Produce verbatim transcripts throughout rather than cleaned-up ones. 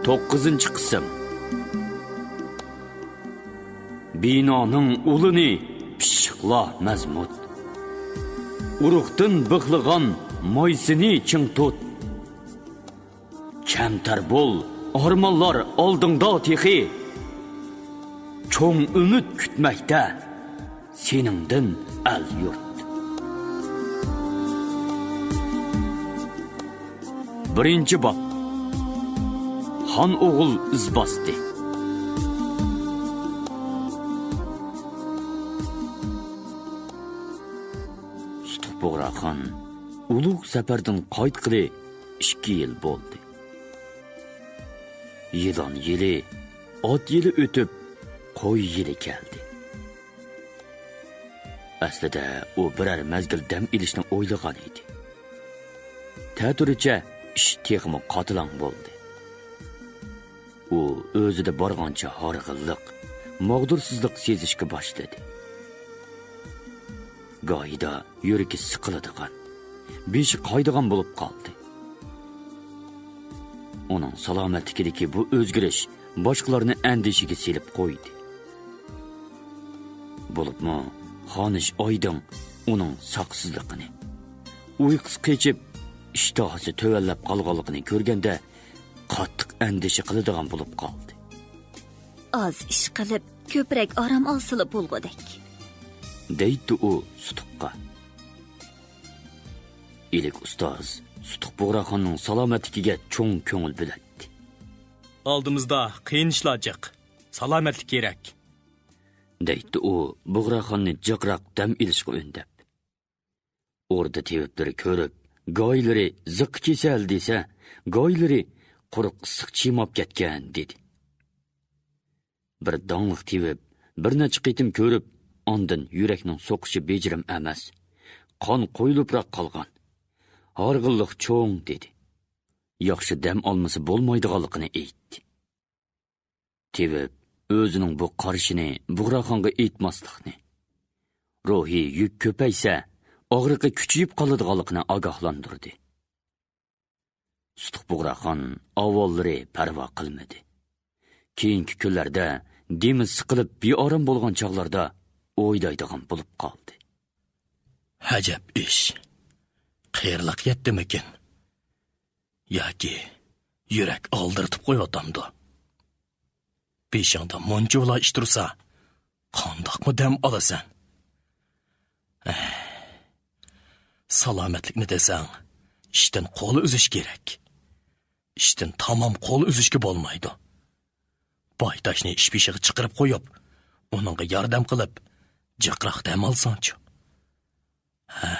توققۇزىنچى قىسىم. بىنانىڭ ئۇلىنى پىششىقلا مەزمۇت. ئۇرۇقتىن بىخلىغان مايسىنى چىڭ تۇت. كەمتەر بول، ئارمانلار ئالدىڭدا تېخى. چوڭ ئۈمىد كۈتمەكتە سېنىڭدىن ئەل-يۇرت. بىرىنچى باب. خان ئوغۇل ئىز باستى. سۇتۇق بۇغراخان ئۇلۇغ سەپەردىن قايتقىلى ئىككى يىل بولدى. يىلان يىلى، ئات يىلى ئۆتۈپ، قوي يىلى كەلدى. ئەسلىدە ئۇ بىرەر مەزگىل دەم ئېلىشنى ئويلىغان ئىدى. تەتۈرىچە ئىش تېخىمۇ قاتىلاڭ بولدى. ئۇ ئۆزىدە بارغانچە ھارغىنلىق، ماغدۇرسىزلىق سېزىشكە باشلىدى. گاھىدا يۈرىكى سىقىلىدىغان، بېشى قايىدىغان بولۇپ قالدى. ئۇنىڭ سالامەتلىكىدىكى بۇ ئۆزگىرىش باشقىلارنى ئەندىشىگە سېلىپ قويدى. بولۇپمۇ خانىش ئايدىڭ ئۇنىڭ ساقسىزلىقىنى، ئۇيقۇسى قېچىپ، ئىشتىھاسى تۆۋەنلەپ قالغانلىقىنى كۆرگەندە، قاتتىق ئەندىشە قىلىدىغان بولۇپ قالدى. ئاز ئىش قىلىپ، كۆپرەك ئارام ئالسىلا بولغۇدەك. دەيتتى ئۇ سۇتۇققا. ئىلىك ئۇستاز سۇتۇق بۇغراخاننىڭ سالامەتلىكىگە چوڭ كۆڭۈل بۆلەتتى. ئالدىمىزدا قىيىن ئىشلار جىق. سالامەتلىك كېرەك. دەيتتى ئۇ بۇغراخاننى جىقراق دەم ئېلىشقا ئۈندەپ. ئوردا تېۋىپلىرى كۆرۈپ، گايلىرى زىققا كېسەل دېسە، گايلىرى قۇرۇق ئىسسىق چىماپ كەتكەن دېدى. بىر داڭلىق تېۋىپ، بىر نەچچە قېتىم كۆرۈپ، ئاندىن يۈرەكنىڭ سوقۇشى بېجىرىم ئەمەس، قان قويۇلۇپراق قالغان، ھارغىنلىق چوڭ دېدى. ياخشى دەم ئالمىسا بولمايدىغانلىقىنى ئېيتتى. تېۋىپ ئۆزىنىڭ بۇ قارىشىنى بۇغراخانغا ئېيتماسلىقنى، روھىي يۈك كۆپەيسە، ئاغرىقى كۈچىيىپ قالىدىغانلىقىنى ئاگاھلاندۇردى. سۇتۇق بۇغراخان ئاۋۋاللىرى پەرۋا قىلمىدى. كېيىنكى كۈنلەردە دېمى سىقىلىپ بىئارام بولغان چاغلاردا ئويلايدىغان بولۇپ قالدى. ئەجەب ئىش. قېرىلىق يەتتىمىكىن؟ ياكى يۈرەك ئالدىرىتىپ قويۇۋاتامدۇ؟ بېشىڭدا مۇنچىۋالا ئىش تۇرسا، قانداقمۇ دەم ئالىسەن؟ ئەھ. سالامەتلىكنى دېسەڭ، ئىشتىن قول ئۈزۈش كېرەك. ئىشتىن تامام قول ئۈزۈشكە بولمايدۇ. بايتاشنى ئىش بېشىغا چىقىرىپ قويۇپ، ئۇنىڭغا ياردەم قىلىپ، جىقراق دەم ئالساڭچۇ؟ ھە،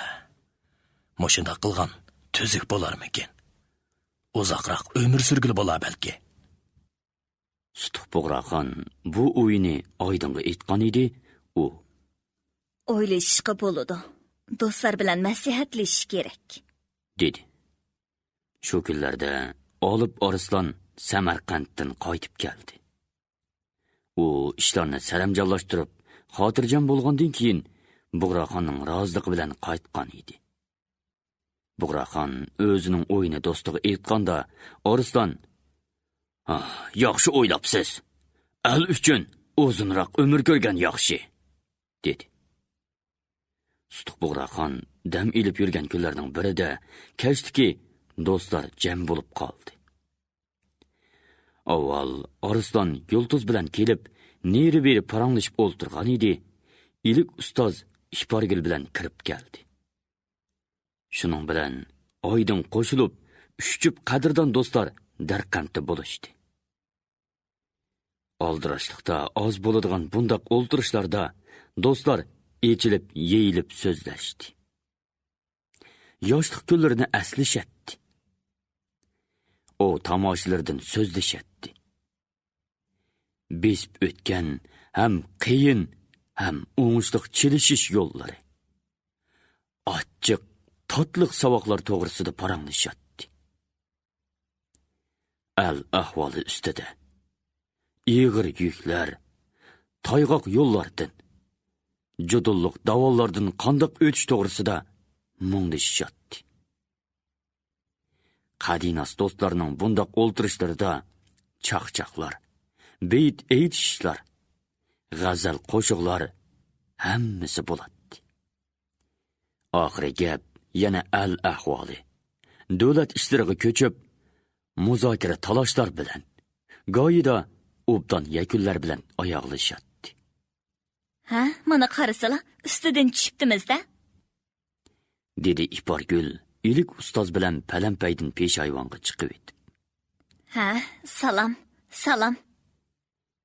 مۇشۇنداق قىلغان تۈزۈك بولارمىكىن؟ ئۇزاقراق ئۆمۈر سۈرگىلى بولا بەلكى. سۇتۇق بۇغراخان بۇ ئويىنى ئايدىڭغا ئېيتقان ئىدى، ئۇ. ئويلىشىشقا بولىدۇ. دوستلار بىلەن مەسلىھەتلىشىش كېرەك. دېدى. شۇ كۈنلەردە ئالىپ ئارسلان سەمەرقەنتتىن قايتىپ كەلدى. ئۇ ئىشلارنى سەرەمجانلاشتۇرۇپ، خاتىرجەم بولغاندىن كېيىن، بۇغراخاننىڭ رازىلىقى بىلەن قايتقان ئىدى. بۇغراخان ئۆزىنىڭ ئويىنى دوستىغا ئېيتقاندا، ئارسلان، «ئاھ، ياخشى ئويلاپسىز. ئەل ئۈچۈن ئۇزۇنراق ئۆمۈر كۆرگەن ياخشى» دېدى. سۇتۇق بۇغراخان دەم ئېلىپ يۈرگەن كۈنلەرنىڭ بىرىدە كەچلىكى دوستلار جەم بولۇپ قالدى. ئاۋۋال ئارسلان يۇلتۇز بىلەن كېلىپ، نېرى-بېرى پاراڭلىشىپ ئولتۇرغان ئىدى، ئىلىك ئۇستاز ئىپارگۈل بىلەن كىرىپ كەلدى. شۇنىڭ بىلەن ئايدىڭ قوشۇلۇپ، ئۈچ جۈپ قەدىردان دوستلار دەرقەمتى بولۇشتى. ئالدىراشلىقتا ئاز بولىدىغان بۇنداق ئولتۇرۇشلاردا دوستلار ئېچىلىپ، يېيىلىپ سۆزلەشتى. ياشلىق كۈنلىرىنى ئەسلىشەتتى. ئوۋ تاماشىلىرىدىن سۆزلىشەتتى. بېسىپ ئۆتكەن ھەم قىيىن، ھەم ئوڭۇشلۇق چېلىشىش يوللىرى، ئاچچىق، تاتلىق ساۋاقلار توغرىسىدا پاراڭلىشاتتى. ئەل ئەھۋالى ئۈستىدە، ئېغىر يۈكلەر، تايغاق يوللاردىن، جۇدۇنلۇق داۋانلاردىن قانداق ئۆتۈش توغرىسىدا مۇڭدىشىشاتتى. قەدىناس دوستلارنىڭ بۇنداق ئولتۇرۇشلىرىدا چاقچاقلار، بېيىت ئېيتىشىشلار، غەزەل قوشۇقلار ھەممىسى بولاتتى. ئاخىرى گەپ يەنە ئەل ئەھۋالى، دۆلەت ئىشلىرىغا كۆچۈپ، مۇزاكىرە تالاشلار بىلەن، گاھىدا ئوبدان يەكۈنلەر بىلەن ئاياغلىشاتتى. ھە، مانا قارىسىلا، ئۈستىدىن چۈشۈپتىمىز-دە. دېدى ئىپارگۈل ئىلىك ئۇستاز بىلەن پەلەمپەيدىن پېشايۋانغا چىقىۋېتىپ. ھە، سالام، سالام.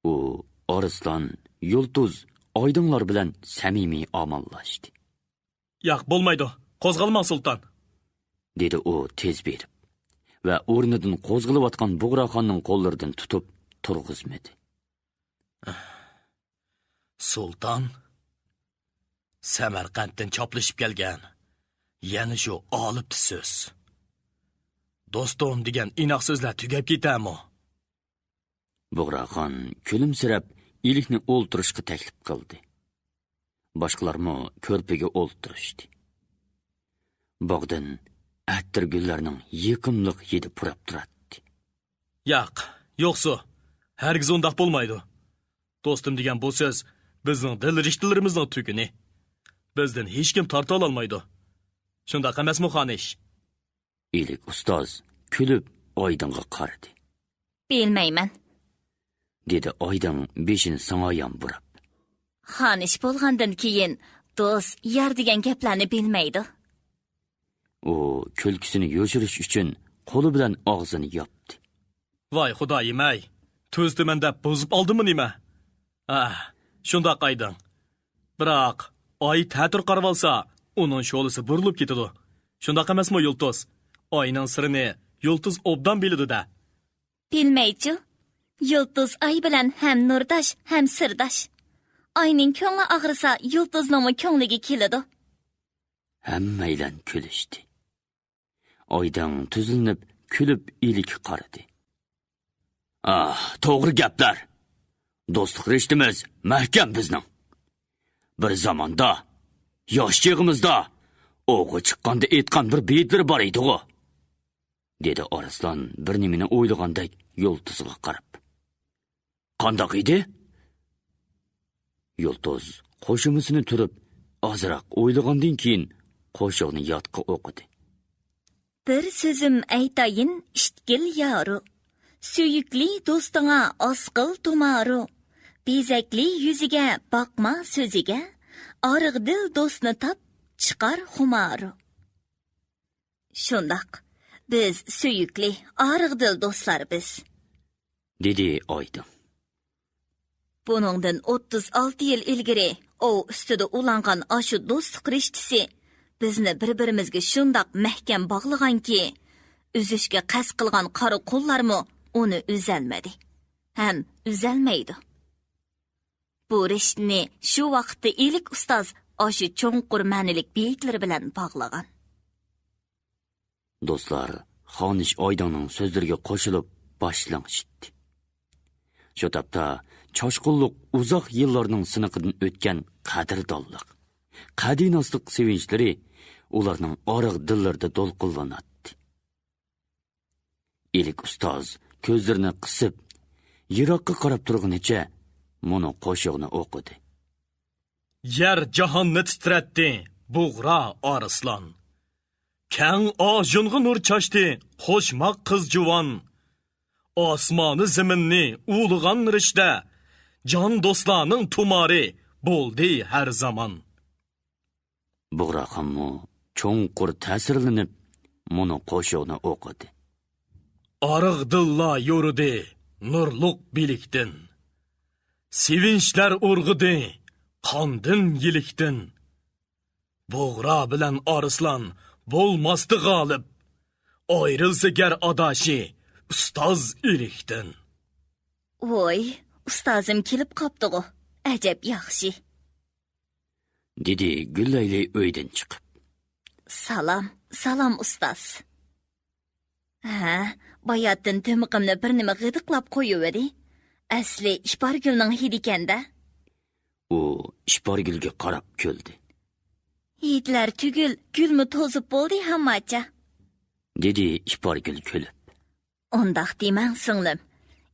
ئۇ ئارسلان، يۇلتۇز، ئايدىڭلار بىلەن سەمىمىي ئامانلاشتى. ياق، بولمايدۇ. قوزغالماڭ، سۇلتان. دېدى ئۇ تېز بېرىپ ۋە ئورنىدىن قوزغىلىۋاتقان بۇغراخاننىڭ قوللىرىدىن تۇتۇپ تۇرغۇزمىدى. سۇلتان، سەمەرقەنتتىن چاپلىشىپ كەلگەن يەنە شۇ ئالىپتا سۆز. دوستۇم دېگەن ئىناق سۆزلەر تۈگەپ كېتەرمۇ؟ بۇغراخان كۈلۈمسىرەپ، ئىلىكنى ئولتۇرۇشقا تەكلىپ قىلدى. باشقىلارمۇ كۆرپىگە ئولتۇرۇشتى. باغدىن ئەتىر گۈللەرنىڭ يېقىملىق ھىدى پۇراپ تۇراتتى. ياق، يوقسۇ، ھەرگىز ئۇنداق بولمايدۇ. دوستۇم دېگەن بۇ سۆز بىزنىڭ دىل رىشتىلىرىمىزنىڭ تۈگۈنى. بىزدىن ھېچكىم تارتالالمايدۇ. شۇنداق ئەمەسمۇ، خانىش؟ ئىلىك ئۇستاز كۈلۈپ ئايدىڭغا قارىدى. بىلمەيمەن، دېدى ئايدىڭ بېشىنى سىڭايان بۇراپ. خانىش بولغاندىن كېيىن دوست، يار دېگەن گەپلەرنى بىلمەيدۇ. ئۇ كۈلكىسىنى يوشۇرۇش ئۈچۈن قولى بىلەن ئاغزىنى ياپتى. ۋاي خۇدايىم-ئەي، تۈزىتىمەن دەپ بۇزۇپ ئالدىممۇ نېمە؟ ئاھ، شۇنداق ئايدىڭ. بىراق ئاي تەتۈر قارىۋالسا، ئۇنىڭ شولىسى بۇرۇلۇپ كېتىدۇ. شۇنداق ئەمەسمۇ، يۇلتۇز؟ ئاينىڭ سىرىنى يۇلتۇز ئوبدان بىلىدۇ-دە. بىلمەيچۇ؟ يۇلتۇز ئاي بىلەن ھەم نۇرداش، ھەم سىرداش. ئاينىڭ كۆڭلى ئاغرىسا، يۇلتۇزنىڭمۇ كۆڭلىگە كېلىدۇ. ھەممەيلەن كۈلۈشتى. ئايدىڭ تۈزلىنىپ كۈلۈپ ئىلىككە قارىدى. ئاھ، توغرا گەپلەر. دوستلۇق رىشتىمىز مەھكەم بىزنىڭ. بىر زاماندا، ياش چېغىمىزدا ئوۋغا چىققاندا ئېيتقان بىر بېيىتلىرى بار ئىدىغۇ، دېدى ئارسلان بىر نېمىنى ئويلىغاندەك يۇلتۇزغا قاراپ. قانداق ئىدى؟ يۇلتۇز قوشۇمىسىنى تۈرۈپ، ئازراق ئويلىغاندىن كېيىن قوشۇقنى يادقا ئوقۇدى. بىر سۆزۈم ئېيتايىن، ئىشتكىل يارۇ. سۆيۈكلى دوستۇڭا ئاسقىل تۇمارۇ. بېزەكلى يۈزىگە، باقما سۆزىگە. ئارىغدىل دوستنى تاپ، چىقار خۇمارۇ. شۇنداق، بىز سۆيۈكلى، ئارىغدىل دوستلار بىز، دېدى ئايدىڭ. بۇنىڭدىن ئوتتۇز ئالتە يىل ئىلگىرى ئوۋ ئۈستىدە ئۇلانغان ئاشۇ دوستلۇق رىشتىسى بىزنى بىر-بىرىمىزگە شۇنداق مەھكەم باغلىغانكى، ئۈزۈشكە قەست قىلغان قارا قوللارمۇ ئۇنى ئۈزەلمىدى ھەم ئۈزەلمەيدۇ. بۇ رىشتىنى شۇ ۋاقىتتا ئىلىك ئۇستاز ئاشۇ چوڭقۇر مەنىلىك بېيىتلىرى بىلەن باغلىغان. دوستلار خانىش ئايدىڭنىڭ سۆزلىرىگە قوشۇلۇپ باش لىڭشىتتى. شۇ تاپتا چاشقۇنلۇق ئۇزاق يىللارنىڭ سىنىقىدىن ئۆتكەن قەدىردانلىق، قەدىناسلىق سېۋىنچلىرى ئۇلارنىڭ ئارىغ دىللىرىدا دولقۇنلىناتتى. ئىلىك ئۇستاز كۆزلىرىنى قىسىپ، يىراققا قاراپ تۇرغىنىچە مۇنۇ قوشۇقنى ئوقۇدى. يەر جاھاننى تىترەتتى بۇغرا ئارسلان. كەڭ ئاژۇنغا نۇر چاچتى قوشماق قىز جۇۋان. ئاسمانى زېمىننى ئۇلىغان رىشتە، جان دوستلارنىڭ تۇمارى بولدى ھەر زامان. بۇغراخانمۇ چوڭقۇر تەسىرلىنىپ، مۇنۇ قوشۇقنى ئوقۇدى. ئارىغدىللار يورۇدى نۇرلۇق بىلىكتىن. سېۋىنچلەر ئۇرغۇدى قاندىن يىلىكتىن. بۇغرا بىلەن ئارسلان بولماستى غالىب. ئايرىلسا گەر ئاداشى ئۇستاز ئىلىكتىن. ۋوي، ئۇستازىم كېلىپ قاپتىغۇ. ئەجەب ياخشى. دېدى گۈللەيلى ئۆيدىن چىقىپ. سالام، سالام ئۇستاز. ھە، باياتىن تۆمۈقۈمنى بىر نېمە غىدىقلاپ قويۇۋىدى. ئەسلى ئىپارگۈلنىڭ ھىدىكەن-دە. ئۇ ئىپارگۈلگە قاراپ كۈلدى. ھىدلەر تۈگۈل، گۈلمۇ توزۇپ بولدى ھامماچا. دېدى ئىپارگۈل كۈلۈپ. ئۇنداق دېمەڭ، سىڭلىم.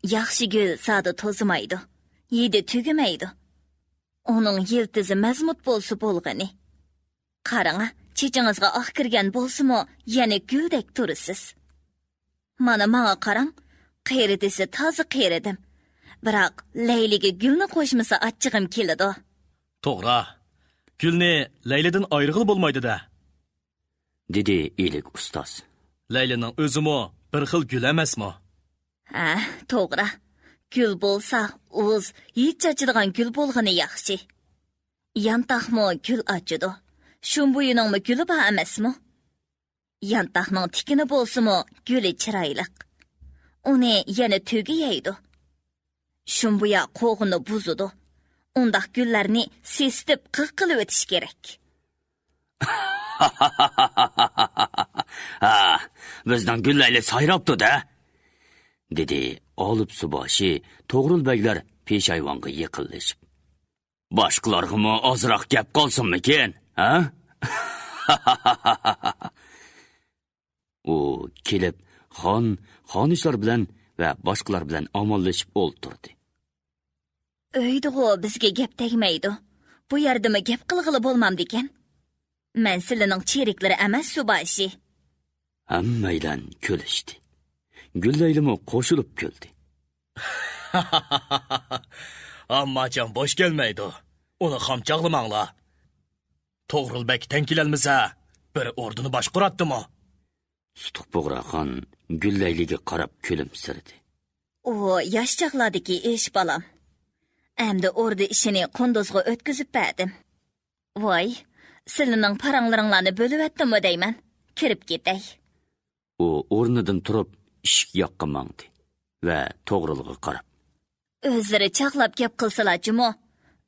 ياخشى گۈل زادى توزىمايدۇ، ھىدى تۈگىمەيدۇ. ئۇنىڭ يىلتىزى مەزمۇت بولسا بولغىنى. قاراڭا، چېچىڭىزغا ئاق كىرگەن بولسىمۇ، يەنە گۈلدەك تۇرىسىز. مانا ماڭا قاراڭ، قېرىدىسى تازا قېرىدىم. بىراق، لەيلىگە گۈلنى قوشمىسا ئاچچىقىم كېلىدۇ. توغرا. گۈلنى لەيلىدىن ئايرىغىلى بولمايدۇ-دە. دېدى ئىلىك ئۇستاز. لەيلىنىڭ ئۆزىمۇ بىر خىل گۈل ئەمەسمۇ؟ ھە، توغرا. گۈل بولسا، ئۇز، ھىد چاچىدىغان گۈل بولغىنى ياخشى. يانتاقمۇ گۈل ئاچىدۇ. شۇمبۇيىنىڭمۇ گۈلى بار ئەمەسمۇ؟ يانتاقنىڭ تىكىنى بولسىمۇ، گۈلى چىرايلىق. ئۇنى يەنە تۆگە يەيدۇ. شۇمبۇيا قوغۇننى بۇزىدۇ. ئۇنداق گۈللەرنى سېسىتىپ قىغ قىلىۋېتىش كېرەك. ھا، بىزنىڭ گۈل لەيلى سايراپتۇ-دە، دېدى ئالىپ سۇباشى توغرۇل بەگلەر پېشايۋانغا يېقىنلىشىپ. باشقىلارغىمۇ ئازراق گەپ قالسۇنمىكىن، ھە؟ ئۇ كېلىپ، خان، خانىشلار بىلەن ۋە باشقىلار بىلەن ئامانلىشىپ ئولتۇردى. ئۆيدىغۇ بىزگە گەپ تەگمەيدۇ. بۇ يەردىمۇ گەپ قىلغىلى بولمامدىكەن؟ مەن سىلىنىڭ چېرىكلىرى ئەمەس، سۇباشى. ھەممەيلەن كۈلۈشتى. گۈللەيلىمۇ قوشۇلۇپ كۈلدى. ئامماجان بوش كەلمەيدۇ. ئۇنى خام چاغلىماڭلار. توغرۇل بەگ تەڭ كېلەلمىسە، بىر ئوردىنى باشقۇراتتىمۇ؟ سۇتۇق بۇغراخان گۈللەيلىگە قاراپ كۈلۈمسىرىدى. ئۇ ياش چاغلاردىكى ئىش، بالام. ئەمدى ئوردا ئىشىنى قۇندۇزغا ئۆتكۈزۈپ بەردىم. ۋاي، سىلىنىڭ پاراڭلىرىڭلارنى بۆلۈۋەتتىممۇ دەيمەن. كىرىپ كېتەي. ئۇ ئورنىدىن تۇرۇپ ئىشىك ياققا ماڭدى ۋە توغرۇلغا قاراپ. ئۆزلىرى چاغلاپ گەپ قىلسىلا جۇمۇ.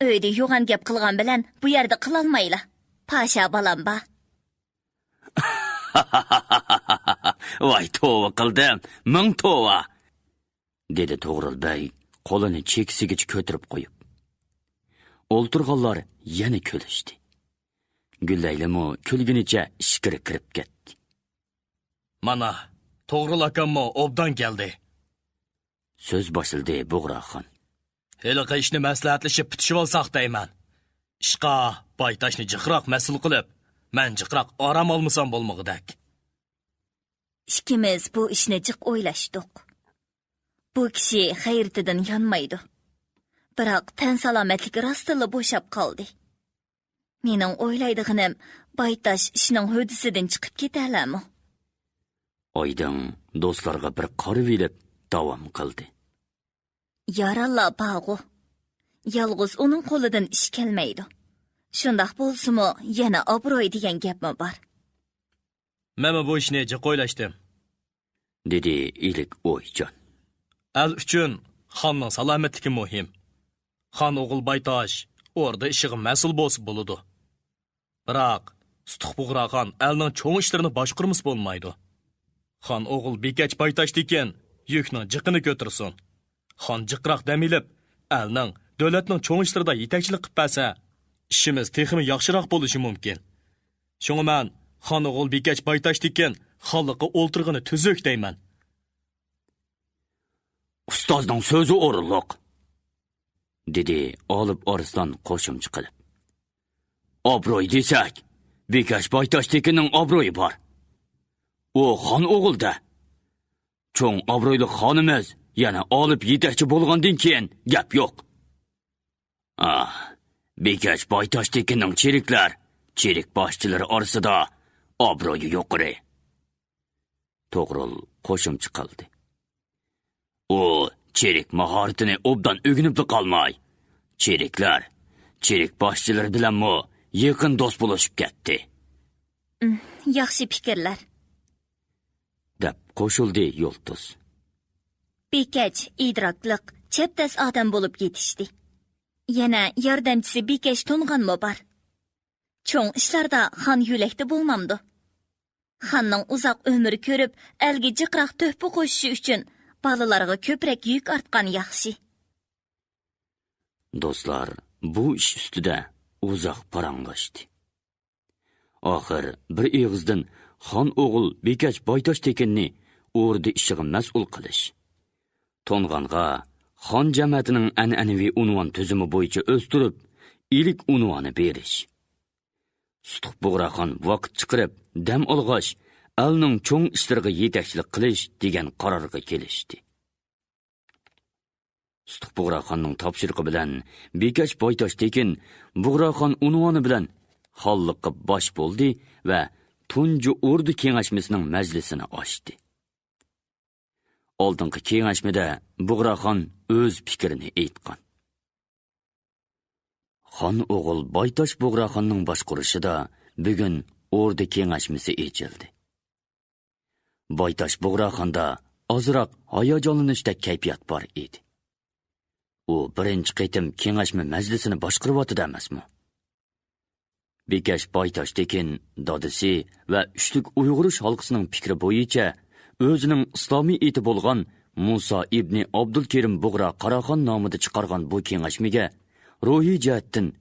ئۆيدە يوغان گەپ قىلغان بىلەن بۇ يەردە قىلالمايلا. پاشا بالام بار. ۋاي توۋا قىلدىم، مىڭ توۋا! دېدى توغرۇل بەگ قولىنى چېكىسىگىچە كۆتۈرۈپ قويۇپ. ئولتۇرغانلار يەنە كۈلۈشتى. گۈللەيلىمۇ كۈلگىنىچە ئىچكىرى كىرىپ كەتتى. مانا، توغرۇل ئاكاممۇ ئوبدان كەلدى. سۆز باشلىدى بۇغراخان. ھېلىقى ئىشنى مەسلىھەتلىشىپ پۈتۈشۈۋالساق دەيمەن. ئىشقا بايتاشنى جىقراق مەسئۇل قىلىپ، مەن جىقراق ئارام ئالمىسام بولمىغۇدەك. ئىككىمىز بۇ ئىشنى جىق ئويلاشتۇق. بۇ كىشى غەيرىتىدىن يانمايدۇ. بىراق تەن سالامەتلىكى راستتىنلا بوشاپ قالدى. مېنىڭ ئويلايدىغىنىم، بايتاش ئىشنىڭ ھۆددىسىدىن چىقىپ كېتەلەمۇ؟ ئايدىڭ دوستلارغا بىر قارىۋېلىپ داۋام قىلدى. يارانلار بارغۇ. يالغۇز ئۇنىڭ قولىدىن ئىش كەلمەيدۇ. شۇنداق بولسىمۇ، يەنە ئابرۇي دېگەن گەپمۇ بار. مەنمۇ بۇ ئىشنى جىق ئويلاشتىم. دېدى ئىلىك ئويچان. ئەل ئۈچۈن خاننىڭ سالامەتلىكى مۇھىم. خان ئوغۇل بايتاش ئوردا ئىشىغا مەسئۇل بولسا بولىدۇ. بىراق، سۇتۇق بۇغراخان ئەلنىڭ چوڭ ئىشلىرىنى باشقۇرمىسا بولمايدۇ. خان ئوغۇل بىكەچ بايتاش تېكىن يۈكنىڭ جىقىنى كۆتۈرسۇن. خان جىقراق دەم ئېلىپ، ئەلنىڭ، دۆلەتنىڭ چوڭ ئىشلىرىدا يېتەكچىلىك قىلىپ بەرسە، ئىشىمىز تېخىمۇ ياخشىراق بولۇشى مۇمكىن. شۇڭا مەن خان ئوغۇل بىكەچ بايتاش تېكىن خانلىققا ئولتۇرغىنى تۈزۈك دەيمەن. ئۇستازنىڭ سۆزى ئورۇنلۇق، دېدى ئالىپ ئارسلان قوشۇمچە قىلىپ. ئابرۇي دېسەك، بىكەش بايتاش تېكىننىڭ ئابرۇيى بار. ئۇ خان ئوغۇل-دە. چوڭ ئابرۇيلۇق خانىمىز يەنە ئالىپ يېتەكچى بولغاندىن كېيىن گەپ يوق. ئاھ، بىكەش بايتاش تېكىننىڭ چېرىكلەر، چېرىك باشچىلىرى ئارىسىدا ئابرۇيى يۇقىرى. توغرۇل قوشۇمچە قىلدى. ئۇ چېرىك ماھارىتىنى ئوبدان ئۆگىنىپلا قالماي، چېرىكلەر، چېرىك باشچىلىرى بىلەنمۇ يېقىن دوست بولۇشۇپ كەتتى. ئىم، ياخشى پىكىرلەر. دەپ قوشۇلدى يۇلتۇز. بىكەچ ئىدراكلىق، چەپدەس ئادەم بولۇپ يېتىشتى. يەنە ياردەمچىسى بىكەچ تونغانمۇ بار. چوڭ ئىشلاردا خان يۆلەكتە بولمامدۇ؟ خاننىڭ ئۇزاق ئۆمۈر كۆرۈپ، ئەلگە جىقراق تۆھپە قوشۇشى ئۈچۈن بالىلارغا كۆپرەك يۈك ئارتقان ياخشى. دوستلار بۇ ئىش ئۈستىدە ئۇزاق پاراڭلاشتى. ئاخىر بىر ئېغىزدىن خان ئوغۇل بىكەچ بايتاش تېكىننى ئوردا ئىشىغا مەسئۇل قىلىش، تۇنغانغا خان جەمەتىنىڭ ئەنئەنىۋى ئۇنۋان تۈزۈمى بويىچە ئۆستۈرۈپ، ئىلىك ئۇنۋانى بېرىش. سۇتۇق بۇغراخان ۋاقىت چىقىرىپ دەم ئالغاچ، ئەلنىڭ چوڭ ئىشلىرىغا يېتەكچىلىك قىلىش دېگەن قارارغا كېلىشتى. سۇتۇق بۇغراخاننىڭ تاپشۇرۇقى بىلەن بىكەش بايتاش تېكىن بۇغراخان ئۇنۋانى بىلەن خانلىققا باش بولدى ۋە تۇنجى ئوردا كېڭەشمىسىنىڭ مەجلىسىنى ئاچتى. ئالدىنقى كېڭەشمىدە بۇغراخان ئۆز پىكرىنى ئېيتقان. خان ئوغۇل بايتاش بۇغراخاننىڭ باشقۇرۇشىدا بۈگۈن ئوردا كېڭەشمىسى ئېچىلدى. بايتاش بۇغراخاندا ئازراق ھاياجانلىنىشتەك كەيپىيات بار ئىدى. ئۇ بىرىنچى قېتىم كېڭەشمە مەجلىسىنى باشقۇرۇۋاتىدۇ ئەمەسمۇ؟ بىكەش بايتاش تېكىن دادىسى ۋە ئۈچلۈك ئۇيغۇرۇش ھالقىسىنىڭ پىكرى بويىچە ئۆزىنىڭ ئىسلامىي ئېتى بولغان مۇسا ئىبنى ئابدۇلكېرىم بۇغرا قاراخان نامىدا چىقارغان بۇ كېڭەشمىگە روھىي جەھەتتىن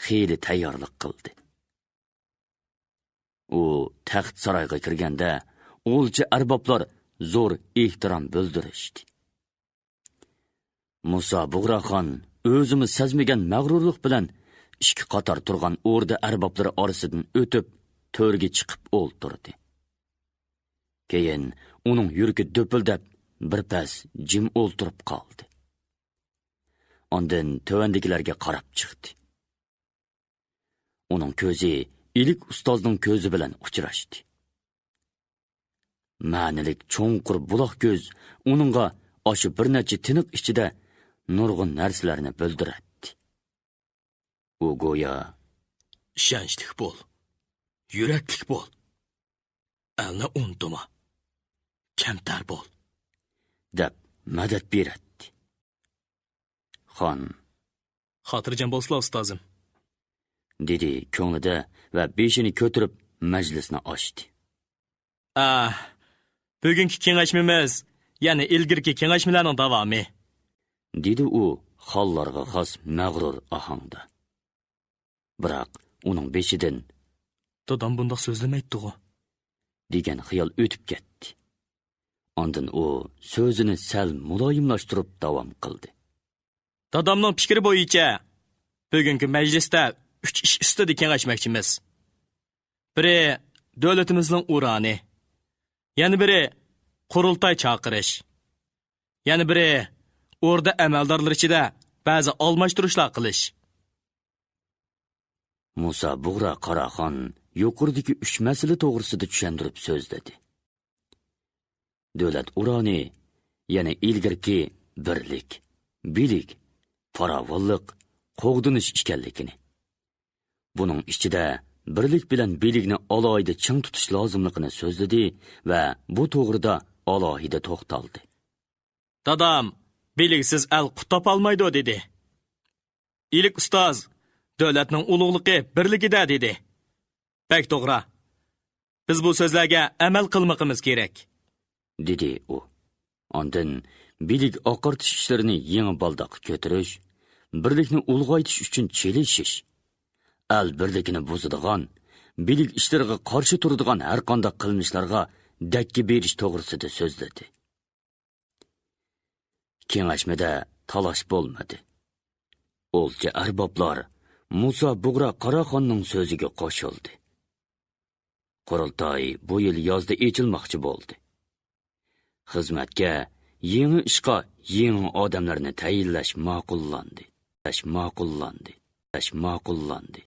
خېلى تەييارلىق قىلدى. ئۇ تەخت سارايغا كىرگەندە، ئولجا ئەربابلار زور ئېھتىرام بىلدۈرۈشتى. مۇسا بۇغراخان ئۆزىمۇ سەزمىگەن مەغرۇرلۇق بىلەن ئىككى قاتار تۇرغان ئوردا ئەربابلىرى ئارىسىدىن ئۆتۈپ، تۆرگە چىقىپ ئولتۇردى. كېيىن ئۇنىڭ يۈرىكى دۈپۈلدەپ، بىر پەس جىم ئولتۇرۇپ قالدى. ئاندىن تۆۋەندىكىلەرگە قاراپ چىقتى. ئۇنىڭ كۆزى ئىلىك ئۇستازنىڭ كۆزى بىلەن ئۇچراشتى. مەنىلىك چوڭقۇر بۇلاق كۆز ئۇنىڭغا ئاشۇ بىر نەچچە تىنىق ئىچىدە نۇرغۇن نەرسىلەرنى بىلدۈرەتتى. ئۇ گويا، «ئىشەنچلىك بول، يۈرەكلىك بول، ئەلنى ئۇنتۇما، كەمتەر بول» دەپ مەدەت بېرەتتى. خان، «خاتىرجەم بولسىلا، ئۇستازىم» دېدى كۆڭلىدە ۋە بېشىنى كۆتۈرۈپ مەجلىسنى ئاچتى. «ئا، بۈگۈنكى كېڭەشمىمىز يەنە ئىلگىرىكى كېڭەشمىلەرنىڭ داۋامى» دېدى ئۇ خانلارغا خاس مەغرۇر ئاھاڭدا. بىراق ئۇنىڭ بېشىدىن، «دادام بۇنداق سۆزلىمەيتتىغۇ» دېگەن خىيال ئۆتۈپ كەتتى. ئاندىن ئۇ سۆزىنى سەل مۇلايىملاشتۇرۇپ داۋام قىلدى. «دادامنىڭ پىكرى بويىچە، بۈگۈنكى مەجلىستە ئۈچ ئىش ئۈستىدە كېڭەشمەكچىمىز. بىرى، دۆلىتىمىزنىڭ ئۇرانى. يەنە بىرى، قۇرۇلتاي چاقىرىش. يەنە بىرى، ئوردا ئەمەلدارلىرى ئىچىدە بەزى ئالماشتۇرۇشلار قىلىش.» مۇسا بۇغرا قاراخان يۇقىرىدىكى ئۈچ مەسىلە توغرىسىدا چۈشەندۈرۈپ سۆزلىدى. دۆلەت ئۇرانى يەنە ئىلگىرىكى بىرلىك، بىلىك، پاراۋانلىق، قوغدىنىش ئىكەنلىكىنى، بۇنىڭ ئىچىدە بىرلىك بىلەن بىلىكنى ئالاھىدە چىڭ تۇتۇش لازىملىقىنى سۆزلىدى ۋە بۇ توغرىدا ئالاھىدە توختالدى. «دادام، بىلىكسىز ئەل قۇت تاپالمايدۇ» دېدى. «ئىلىك ئۇستاز، دۆلەتنىڭ ئۇلۇغلۇقى بىرلىكىدە» دېدى. «بەك توغرا. بىز بۇ سۆزلەرگە ئەمەل قىلمىقىمىز كېرەك» دېدى ئۇ. ئاندىن بىلىك ئاقارتىش ئىشلىرىنى يېڭى بالداققا كۆتۈرۈش، بىرلىكنى ئۇلغايتىش ئۈچۈن چېلىشىش، ئەل بىرلىكىنى بۇزىدىغان، بىلىك ئىشلىرىغا قارشى تۇرىدىغان ھەرقانداق قىلمىشلارغا دەككە بېرىش توغرىسىدا سۆزلىدى. كېڭەشمىدە تالاش بولمىدى. ئولجا ئەربابلار مۇسا بۇغرا قاراخاننىڭ سۆزىگە قوشۇلدى. قۇرۇلتاي بۇ يىل يازدا ئېچىلماقچى بولدى. خىزمەتكە، يېڭى ئىشقا يېڭى ئادەملەرنى تەيىنلەش ماقۇللاندى. ماقۇللاندى. ماقۇللاندى.